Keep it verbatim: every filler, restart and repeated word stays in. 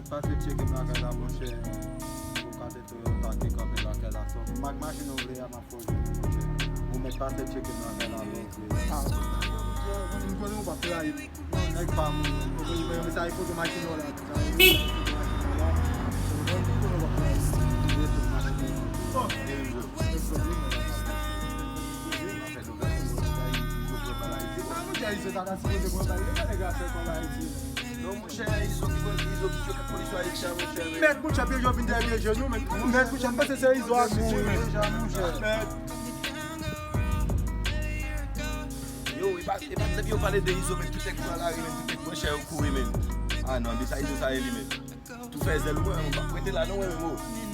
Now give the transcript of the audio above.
Pase tcheke m lakay la, monchè. Ou ka te Toyota ki kanpe lakay la. So, mak machin ou vle a, m ap fè w jwenn, monchè. Ou mèt pase tcheke m lakay la, lè w vle. Ah, m konnen ou p ap trayi m. Non, nèg pa moun. Ou vle mwen mesaj foto machin ou la. Monchè, Izo ta ka sipoze pran bagay, e pa nèg la fè kòb Ayiti. Non, monchè, Izo ki pran, Izo ki tcheke polis yo Ayiti a, monchè. Mèt, monchè, Pyejo vin dèyè Pyejo, nou, mèt. Mèt, monchè, m panse se Izo a mouri deja, monchè. Mèt. Yo, e pa, e pa nèg yo pale de Izo, men tout nèg pran lari, men tout nèg pran chè yo kouri, men. Ah non, de sa Izo sa ye li, men. Tou fè zèl ou, mwen, mwen pa prete la, non, mwen, mwen.